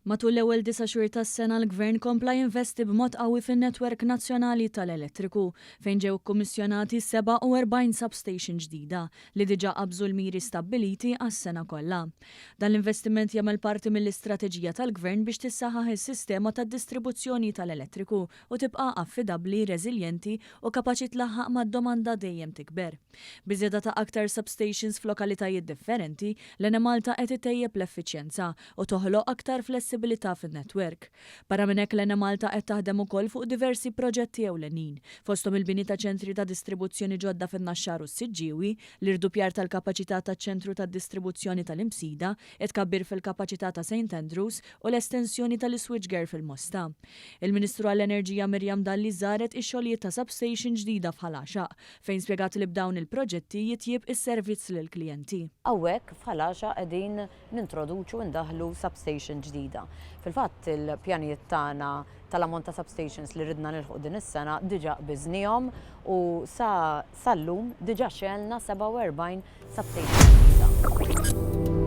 Matul l-ewwel disa' xhur tas-sena l-Gvern kompla jinvesti b'mod qawwi fin-netwerk nazzjonali tal-elettriku, fejn ġew ikkummissjonati 47 substation ġdida li diġà qabżu l-miri stabbiliti għas-sena kollha. Dan l-investiment jagħmel parti mill-istrateġija tal-Gvern biex tissaħħaħ is-sistema tad-distribuzzjoni tal-elettriku u tibqa' affidabbli, reżiljenti u kapaċi tlaħħaq mad-domanda dejjem tikber. Biż-żieda ta' aktar substations f'lokalitajiet differenti, l-Enemalta qed ittejjeb l-effiċjenza u toħloq aktar flessibilità fin-netwerk. Barra minn hekk l-Enemalta qed taħdem ukoll fuq diversi proġetti ewlenin, fosthom il-bini ta' ċentri ta' distribuzzjoni ġodda fin-Naxxar u s-Siġġiewi, l-irduppjar tal-kapaċità taċ-ċentru tad-distribuzzjoni tal-Imsida, it-tkabbir fil-kapaċità ta' Saint Andrews u l-estensjoni tal-iswitchgear fil-Mosta. Il-Ministru għall-Enerġija Miriam Dalli żaret ix-xogħlijiet ta' substation ġdida f'Ħal Għaxaq, fejn spjegat li b'dawn il-proġetti jitjieb is-servizz lill-klijenti. Hawnhekk f'Ħal Għaxaq qegħdin nintroduċu u ndaħħlu substation ġdida. Fil-fatt il-pjanijiet tagħna tal-ammont ta' substations li ridna nilħqu din is-sena diġà qbiżniehom u sa sal-lum diġà xegħelna 47 substation ġdida.